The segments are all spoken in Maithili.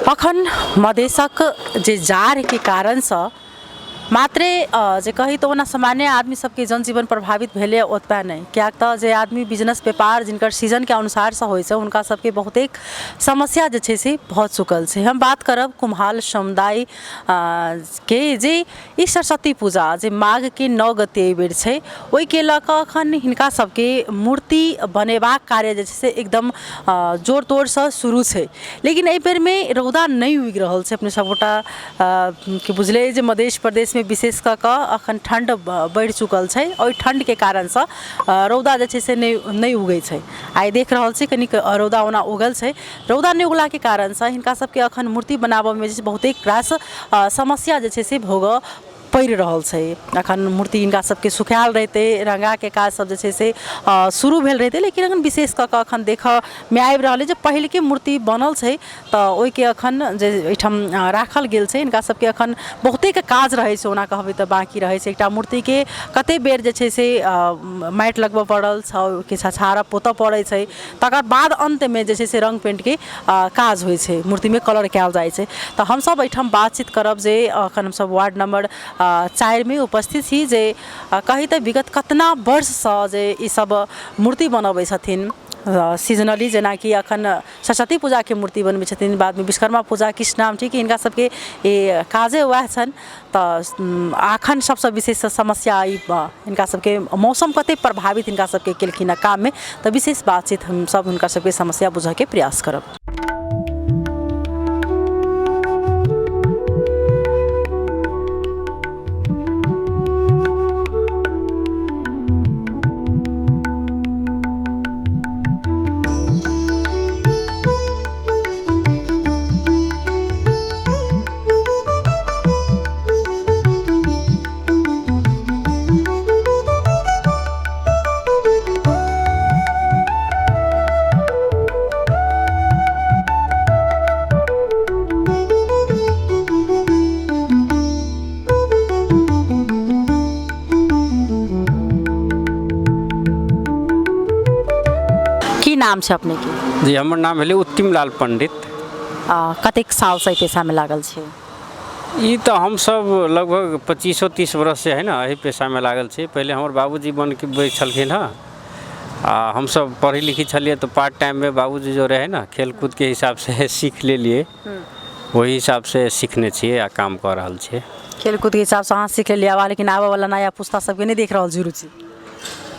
अखन मधेशक जे जाड़के कारणसँ मात्रे जे कही तऽ ओना सामान्य आदमी सबके जनजीवन प्रभावित भेलै ओतबा नहि, किएक तऽ जे आदमी बिजनेस व्यापार जिनकर सीजनके अनुसारसँ होइ छै हुनका सबके बहुतेक समस्या जे छै से भऽ चुकल छै। हम बात करब कुम्हार समुदाय के जे ई सरस्वती पूजा जे माघके 9 गते एहिबेर छै ओहिके लऽ कऽ अखन हिनका सबके मूर्ति बनेबाक कार्य जे छै से एकदम जोर तोरसँ शुरू छै, लेकिन एहि बेरमे रौदा नहि उगि रहल छै। अपने सबगोटा के बुझले अइ जे मधेश प्रदेशमे विशेष कऽ कऽ अखन ठण्ड बढ़ि चुकल छै, ओहि ठण्डके कारणसँ रौदा जे छै से नहि उगै छै। आइ देख रहल छी कनिक रौदा ओना उगल छै। रौदा नहि उगलाके कारणसँ हिनका सबके अखन मूर्ति बनाबऽमे जे छै बहुतेक रास समस्या जे छै से भोगऽ पड़ि रहल छै। अखन मूर्ति हिनका सबके सुखायल रहितै, रङ्गाके काज सब जे छै से शुरू भेल रहितै, लेकिन अखन विशेष कऽ कऽ अखन देखऽमे आबि रहल अइ जे पहिलके मूर्ति बनल छै तऽ ओहिके अखन जे एहिठाम राखल गेल छै। हिनका सबके अखन बहुतेक काज रहै छै, ओना कहबै तऽ बाँकी रहै छै। एकटा मूर्तिके कते बेर जे छै से माटि लगबऽ पड़ल, ओहिके छछारऽ पोतऽ पड़ै छै, तकर बाद अन्तमे जे छै से रङ्ग पेन्टके काज होइ छै, मूर्तिमे कलर कयल जाइ छै। तऽ हमसब एहिठाम बातचीत करब जे अखन हमसब वार्ड नम्बर 4मे उपस्थित छी, जे कही तऽ विगत कतना वर्षसँ जे ई सब मूर्ति बनबै छथिन सीजनली, जेनाकि अखन सरस्वती पूजाके मूर्ति बनबै छथिन, बादमे विश्वकर्मा पूजा, कृष्ण, ठीक हिनका सबके ई काजे वएह छनि। तऽ अखन सबसँ विशेष समस्या ई हिनका सबके मौसम कतेक प्रभावित हिनका सबके केलखिन हँ काममे, तऽ विशेष बातचीत हमसब हुनका सबके समस्या बुझऽके प्रयास करब। की नाम छै अपनेके? जी, हमर नाम भेलै उत्तिम लाल पंडित। कतेक सालसँ एहि पेशामे लागल छी? ई तऽ हमसब लगभग 25-30 बरससँ है ने एहि पेशामे लागल छी। पहिले हमर बाबूजी बनबै छलखिन हँ आ हमसब पढ़ै लिखै छलियै तऽ पार्ट टाइममे बाबूजी जो रहै ने खेलकूदके हिसाबसँ सीख लेलियै, ओहि हिसाबसँ सीखने छियै आ काम कऽ रहल छियै। खेलकूदके हिसाबसँ अहाँ सीख लेलियै आब, लेकिन आबऽवला नया पुस्ता सबके नहि देख रहल छी रुचि?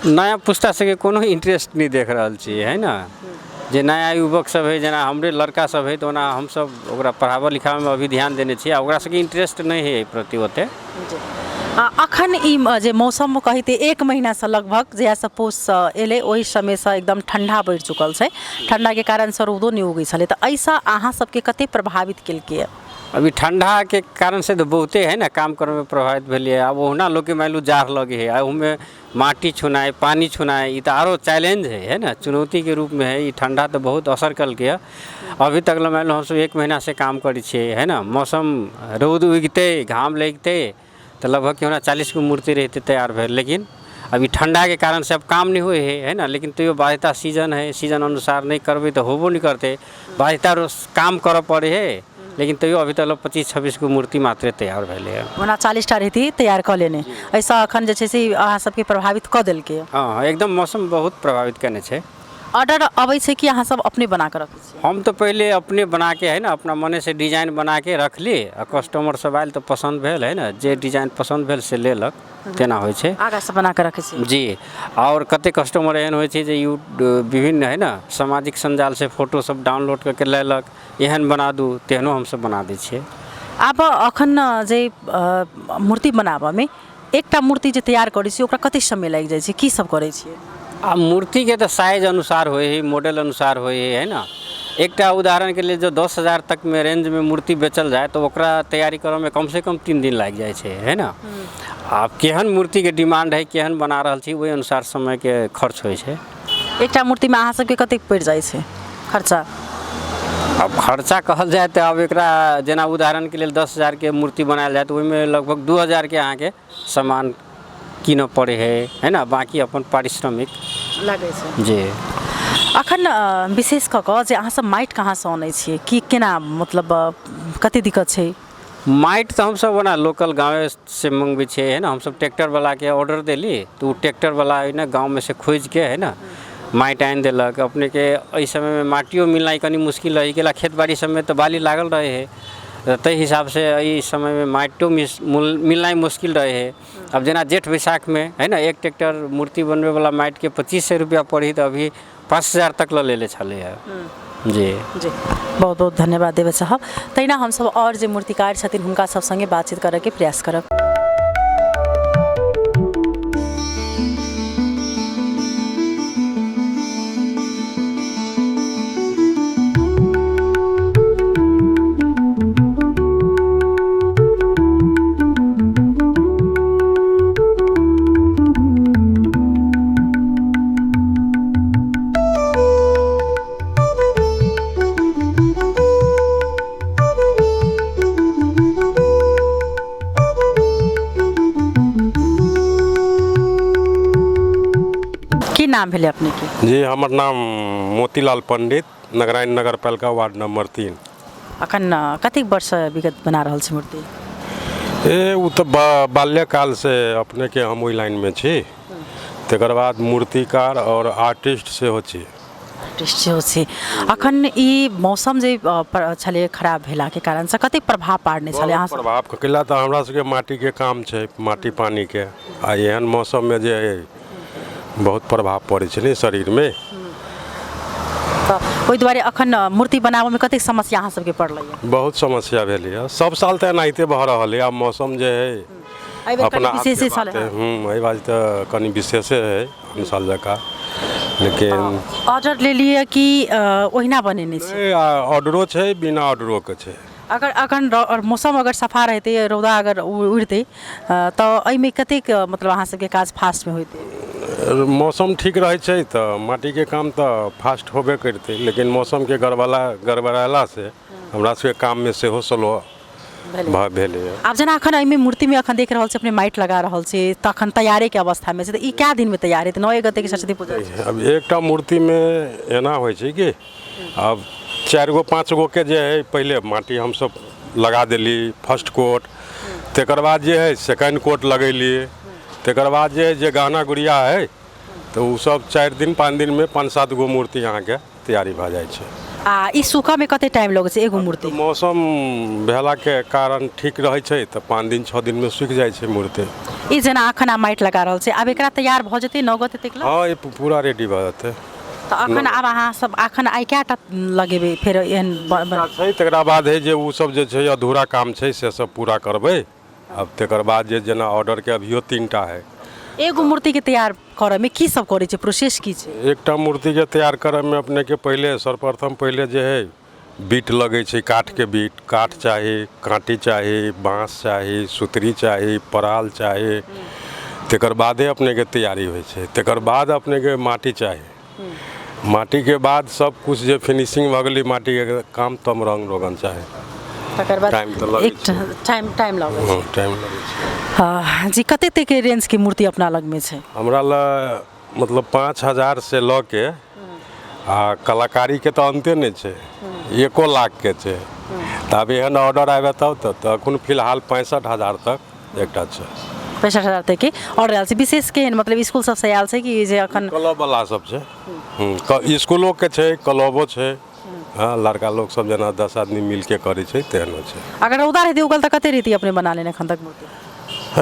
नया पुस्ता सबके कोनो इंटरेस्ट नहि देख रहल छियै है ने। जे नया युवक सब हइ, जेना हमरे लड़का सब हइ, तऽ ओना हमसब ओकरा पढ़ाबऽ लिखाबैमे अभी ध्यान देने छियै आ ओकरा सबके इंटरेस्ट नहि हइ एहि प्रति ओते। अखन ई जे मौसम कही तऽ 1 महीनासँ लगभग जहियासँ पूस एलै ओहि समयसँ एकदम ठण्डा बढ़ि चुकल छै, ठण्डाके कारणसँ रौदो नहि उगै छलै, तऽ एहिसँ अहाँ सबके कते प्रभावित केलकै? अभी ठण्डाके कारणसँ तऽ बहुते हइ ने काम करैमे प्रभावित भेलियै। आब ओहुना लोकके मानि लू जाड़ लगै हइ आ ओहूमे माटि छूनाइ पानि छूनाइ ई तऽ आरो चैलेंज हइ, है ने, चुनौतीके रूपमे हइ। ई ठण्डा तऽ बहुत असर केलकै हँ। अभी तक लए मानि लू हमसब 1 महीनासँ काम करै छियै है ने। मौसम रौद उगितै घाम लगितै तऽ लगभग कि हमरा 40 गो मूर्ति रहितै तैयार भेल, लेकिन अभी ठण्डाके कारणसँ आब काम नहि होइ हइ, है ने। लेकिन तैयो बाध्यता सीजन हइ, सीजन अनुसार नहि करबै तऽ होबो नहि करतै, बाध्यता काम करऽ पड़ै हइ। लेकिन तैयो अभी तक 25-26 गो मूर्ति मात्रे तैयार भेलै हँ। ओना 40टा रहितै तैयार कऽ लेने, एहिसँ अखन जे छै से अहाँ सबके प्रभावित कऽ देलकै? हँ, एकदम मौसम बहुत प्रभावित केने छै। ऑर्डर अबै छै कि अहाँ सब अपने बना कऽ रखै छियै? हम तऽ पहिले अपने बनाके है ने अपना मनेसँ डिजाइन बनाके रखली आ कस्टमर सब आयल तऽ पसन्द भेल है ने, जे डिजाइन पसन्द भेल से लेलक, तेना होइ छै। आगासँ बना कऽ रखै छियै? जी, आओर कते कस्टमर एहन होइ छै जे विभिन्न है ने सामाजिक सञ्जालसँ फोटो सब डाउनलोड कऽ के लेलक, एहन बना दू, तेहनो हमसब बना दै छियै। आब अखन जे मूर्ति बनाबऽमे एकटा मूर्ति जे तैयार करै छियै ओकरा कते समय लागि जाइ छै, की सब करै छियै? आ मूर्तिके तऽ साइज अनुसार होइ हइ, मॉडल अनुसार होइ हइ, है ने। एकटा उदाहरणके लेल जँ 10,000 तकमे रेंजमे मूर्ति बेचल जाय तऽ ओकरा तैयारी करऽमे कमसँ कम 3 दिन लागि जाइ छै, है ने। आब केहन मूर्तिके डिमांड हइ, केहन बना रहल छी, ओहि अनुसार समयके खर्च होइ छै। एकटा मूर्तिमे अहाँ सबके कतेक पड़ि जाइ छै खर्चा? आब खर्चा कहल जाय तऽ आब एकरा जेना उदाहरणके लेल 10,000के मूर्ति बनायल जाय तऽ ओहिमे लगभग 2,000के अहाँके सामान कीनऽ पड़ै हइ, है ने, बाँकी अपन पारिश्रमिक लागै छै। जी। अखन विशेष कऽ कऽ जे अहाँसभ माटि कहाँसँ अनै छियै, की केना, मतलब कते दिक्कत छै? माटि तऽ हमसब ओना लोकल गाँवेसँ मँगबै छियै, है ने। हमसब ट्रैक्टरवलाके ऑर्डर देली तऽ ओ ट्रैक्टरवला है ने गाँवमे से खोजिके है ने माटि आनि देलक। अपनेके एहि समयमे माटियो मिलनाइ कनि मुश्किल रहै, कैला खेत बाड़ी सबमे तऽ बाली लागल रहै हइ, तऽ ताहि हिसाबसँ एहि समयमे माटियो मिलनाइ मुश्किल रहै हइ। आब जेना जेठ बैसाखमे है ने एक ट्रैक्टर मूर्ति बनबैवला माटिके 2500 रुपैआ पड़ै, तऽ अभी 5000 तक लऽ लेले छलैए जी। जी, बहुत बहुत धन्यवाद देबय चाहब। तहिना हमसब आओर जे मूर्तिकार छथिन हुनका सब सङ्गे बातचीत करयके प्रयास करब। की नाम भेलै अपनेके? जी, हमर नाम मोतीलाल पंडित, नगराइन नगर पालिका, वार्ड नंबर 3। अखन कतेक वर्ष विगत बना रहल छी मूर्ति? ओ तऽ बाल्यकालसँ अपनेके हम ओहि लाइनमे छी। तकर बाद मूर्तिकार आओर आर्टिस्ट सेहो छी। आर्टिस्ट सेहो छी। अखन ई मौसम जे छलै खराब भेलाके कारणसँ कतेक प्रभाव पाड़ने छलै अहाँ? प्रभाव कैला तऽ हमरा सबके माटिके काम छै, माटि पानिके, आ एहन मौसममे जे बहुत प्रभाव पड़ै छै ने शरीरमे। तऽ ओहि दुआरे अखन मूर्ति बनाबऽमे कतेक समस्या अहाँ सबके पड़लै? बहुत समस्या भेलै। सब साल तऽ एनाहिते भऽ रहल है। आब मौसम जे है अपना विशेषे छलै। एहि बार तऽ कनि विशेषे है आन साल जकाँ, लेकिन ऑर्डर लेलियै कि ओहिना बनेने छी? ऑर्डरो छै, बिना ऑर्डरोके छै। अगर अखन मौसम अगर सफा रहितै, रौदा अगर उड़तै, तऽ एहिमे कतेक मतलब अहाँ सबके काज फास्टमे होइतै? मौसम ठीक रहै छै तऽ माटिके काम तऽ फास्ट होबे करतै, लेकिन मौसमके गड़बड़ेलासँ हमरा सबके काममे सेहो स्लो भेलैए। आब जेना अखन एहिमे मूर्तिमे अखन देख रहल छी अपने माटि लगा रहल छी, तऽ अखन तैयारीके अवस्थामे छै, तऽ ई कए दिनमे तैयार हेतै? 9 गतेके सरस्वती पूजा। अब एकटा मूर्तिमे एना होइ छै कि आब 4 गो 5 गो के जे है पहिले माटि हमसब लगा देली फर्स्ट कोट, तकर बाद जे है सेकंड कोट लगेली, तकर बाद जे है जे गहना गुड़िया है तऽ ओ सब 4 दिन 5 दिनमे 5-7 गो मूर्ति अहाँके तैयारी भऽ जाइ छै। आ ई सूखऽमे कते टाइम लगै छै एगो मूर्ति? मौसम भेलाके कारण ठीक रहै छै तऽ 5 दिन 6 दिनमे सूखि जाइ छै मूर्ति। ई जेना अखन माटि लगा रहल छै, आब एकरा तैयार भऽ जेतै 9 गते तक? हँ, ई पूरा रेडी भऽ जेतै। तऽ अखन आब अहाँ सब अखन आइ कएटा लगेबै फेर एहन छै? तकरा बाद है जे ओ सब जे छै अधूरा काम छै से सब पूरा करबै। अब तकर बाद जे जेना ऑर्डरके अभियो 3 टा है। एगो मूर्तिके तैयार करऽमे की सब करै छै, प्रोसेस की छै? एकटा मूर्तिके तैयार करऽमे अपनेके पहिले सर्वप्रथम पहिले जे है बीट लगै छै, काठके बीट, काठ चाही, काँटी चाही, बाँस चाही, सुतरी चाही, पराल चाही, तकर बादे अपनेके तैयारी होइ छै। तकर बाद अपनेके माटि चाही, माटिके बाद सब कुछ जे फिनिशिंग भऽ गेलै माटिके काम, तब रंग रोगन चाही। तकर बाद टाइम तऽ लगै छै। टाइम लगै छै। टाइम लगै छै। हँ जी, कते तक रेंजके मूर्ति अपना लगमे छै? हमरा लग मतलब 5000 से लऽ के आ कलाकारीके तऽ अन्ते नहि छै, 1 लाखके छै। तऽ आब एहन ऑर्डर आबे तब तऽ अखन फिलहाल 65,000 तक एकटा छै। 65,000 तकके ऑर्डर आयल छै। विशेष केहन मतलब इसकुल सबसँ आयल छै कि जे अखन? क्लबवला सब छै, इसकुलोके छै, क्लबो छै। हँ, लड़का लोग सब जेना 10 आदमी मिलके करै छै तेहनो छै। अगर रौदा रहितै उगल तऽ कते रहितै अपने बना लेने एखन तक मूर्ति?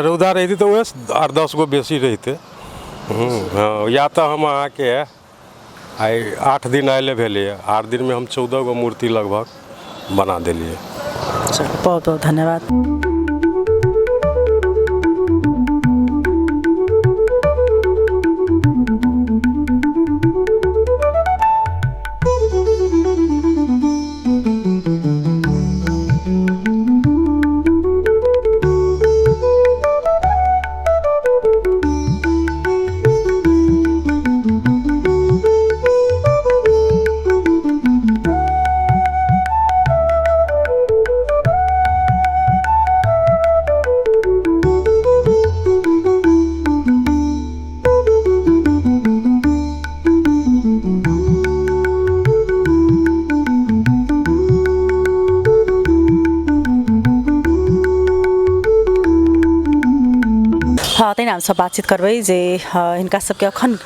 रौदा रहितै तऽ वएह 8-10 गो बेसी रहितै। हँ, या तऽ हम अहाँके आइ 8 दिन आयले भेलैए, 8 दिनमे हम 14 गो मूर्ति लगभग बना देलियै। चलू, बहुत बहुत धन्यवाद। तहिना हमसब बातचीत करबै जे हिनका सबके अखन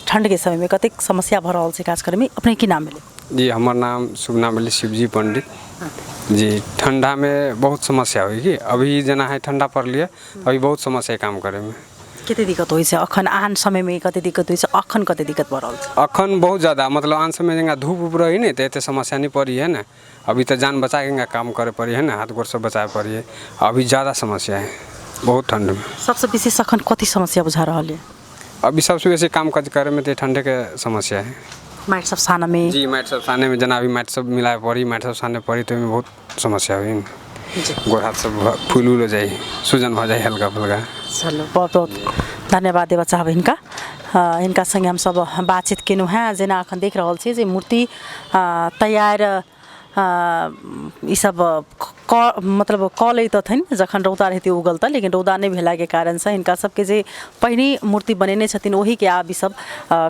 ठण्डके समयमे कतेक समस्या भऽ रहल छै काज करैमे। अपने की नाम भेलै? जी, हमर नाम शुभ नाम भेलै शिवजी पंडित जी। ठंडामे बहुत समस्या होइ कि अभी जेना है ठंडा पड़लियै, अभी बहुत समस्या है काम करैमे। कते दिक्कत होइ छै अखन? आन समयमे कते दिक्कत होइ छै, अखन कते दिक्कत भऽ रहल छै? अखन बहुत ज़्यादा, मतलब आन समय जेना धूप उप रही ने तऽ एते समस्या नहीं पड़ी है ने। अभी तऽ जान बचा के काम करे पड़ी है ने, हाथ गोर सब बचाए पड़ी है। अभी ज़्यादा समस्या है बहुत ठंड में। सबसँ विशेष अखन कथी समस्या बुझा रहल यऽ? अभी सबसे बेसी काम काज करे में तो ठंडे के समस्या है। माटि सब सानऽमे? जी, माटि सब साने में, जेना अभी माटि सब मिलाए पड़ी, माटि सब साने पड़ी तऽ ओहिमे बहुत समस्या होइ। गोर हाथ सब फूल उल हो जाइ, सूजन भऽ जाइ हल्का फुल्का। चलू, बहुत बहुत धन्यवाद देबऽ चाहबै हिनका। हिनका सङ्गे हमसब बातचीत केलहुँ हेँ। जेना अखन देख रहल छी जे मूर्ति तैयार ईसब कऽ मतलब कऽ लैतथिन जखन रौदा रहितै उगल तऽ, लेकिन रौदा नहि भेलाके कारणसँ हिनका सबके जे पहिने मूर्ति बनेने छथिन ओहीके आब ईसब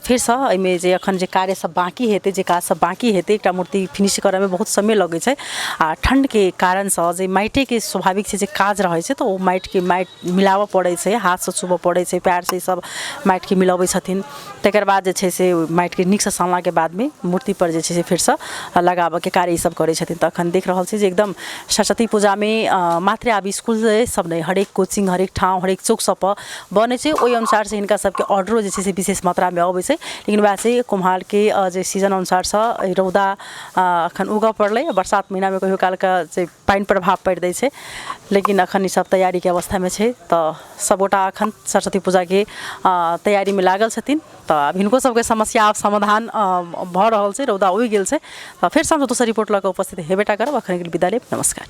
फेरसँ एहिमे जे अखन जे कार्य सब बाँकी हेतै, जे काज सब बाँकी हेतै, एकटा मूर्ति फिनिश करऽमे बहुत समय लगै छै आ ठण्डके कारणसँ जे माटिके स्वाभाविक छै जे काज रहै छै तऽ ओ माटिके माटि मिलाबऽ पड़ै छै, हाथसँ छुबऽ पड़ै छै, पयरसँ ईसब माटिके मिलऽबै छथिन। तकर बाद जे छै से माटिके नीकसँ सानलाके बादमे मूर्तिपर जे छै से फेरसँ लगाबऽके कार्य ईसब करै छथिन। तऽ अखन देख रहल छी जे एकदम सरस्वती पूजामे मात्रे आब स्कूल सब नहि, हरेक कोचिंग, हरेक ठाउँ, हरेक चौक सब पर बनै छै, ओहि अनुसारसँ हिनका सबके ऑर्डरो जे छै से विशेष मात्रामे अबै छै। लेकिन वएह छै कुम्हारके जे सीजन अनुसारसँ रौदा अखन उगऽ पड़लै, बरसात महिनामे कहियो कालके जे पानि प्रभाव पड़ि दै छै, लेकिन अखन ई सब तैयारीके अवस्थामे छै। तऽ सबगोटा अखन सरस्वती पूजाके तैयारीमे लागल छथिन। तऽ आब हिनको सबके समस्या आब समाधान भऽ रहल छै, रौदा उगि गेल छै। तऽ फेरसँ हम दोसर रिपोर्ट लऽ कऽ उपस्थित हेबे टा करब। अखन विदा लेब, नमस्कार।